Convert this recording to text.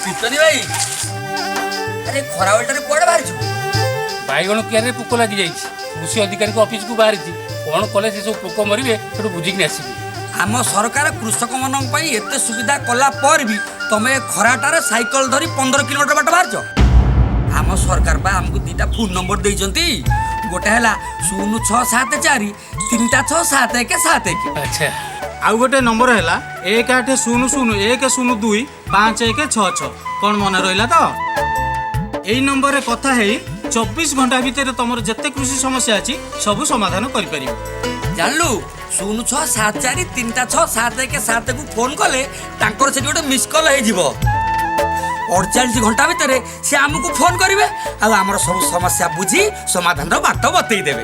କୀର୍ତ୍ତନୀ ଭାଇ, ଆରେ ଖରାବେଳଟାରେ କୁଆଡ଼େ ବାହାରିଛୁ? ବାଇଗଣ କିଆରରେ ପୋକ ଲାଗିଯାଇଛି। କୃଷି ଅଧିକାରୀଙ୍କ ଅଫିସକୁ ବାହାରିଛି। କ'ଣ କଲେ ସେ ସବୁ ପୋକ ମରିବେ, ସେଠୁ ବୁଝିକି ଆସିବି। ଆମ ସରକାର କୃଷକମାନଙ୍କ ପାଇଁ ଏତେ ସୁବିଧା କଲା ପରେ ବି ତମେ ଖରାଟାରେ ସାଇକେଲ ଧରି 15 କିଲୋମିଟର ବାଟ ବାହାରିଛ। ଆମ ସରକାର ପା ଆମକୁ 2ଟା ଫୋନ୍ ନମ୍ବର ଦେଇଛନ୍ତି। ଗୋଟେ ହେଲା 0674 666 7171। ଆଉ ଗୋଟେ ନମ୍ବର ହେଲା 1800 102 5166। କ'ଣ ମନେ ରହିଲା ତ? ଏଇ ନମ୍ବରରେ କଥା ହେଇ 24 ଘଣ୍ଟା ଭିତରେ ତମର ଯେତେ କୃଷି ସମସ୍ୟା ଅଛି, ସବୁ ସମାଧାନ କରିପାରିବ। ଜାଣିଲୁ, 0674 666 7171କୁ ଫୋନ୍ କଲେ ତାଙ୍କର ସେଠି ଗୋଟେ ମିସ୍ କଲ୍ ହେଇଯିବ। 48 ଘଣ୍ଟା ଭିତରେ ସେ ଆମକୁ ଫୋନ୍ କରିବେ ଆଉ ଆମର ସବୁ ସମସ୍ୟା ବୁଝି ସମାଧାନର ବାଟ ବତେଇ ଦେବେ।